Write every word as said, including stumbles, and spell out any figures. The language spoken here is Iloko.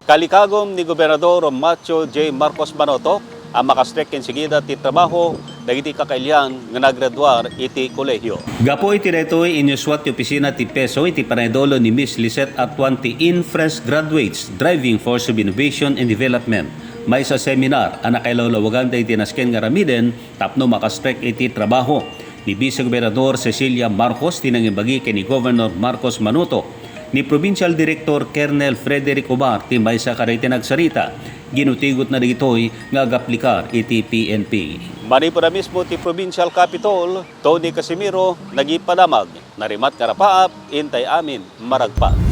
Kalikagum ni Gobernador Macho J. Marcos Manoto a makastrek ken sigida ti trabaho dagiti kakailian nga naggraduar iti kolehio. Gapu iti daytoy, inyuswat ti opisina ti PESO iti panaydulo ni Miss Lisette Atuan ti In Fresh Graduates, Driving Force of Innovation and Development, maysa seminar a nakailawlawagan dagiti nasken nga aramiden tapno makastrek iti trabaho. Ni Vice Gobernador Cecilia Marcos ti nangimbagi ken ni Governor Marcos Manoto. Ni Provincial Director Colonel Frederick Ubar ti maysa kadagiti nagsarita. Ginutigotna dagitoy nga agaplikar iti P N P. Manipud a mismo ti Provincial Capitol, Tony Casimiro, nagipadamag. Narimat nga rapaap, intay amin, maragpat.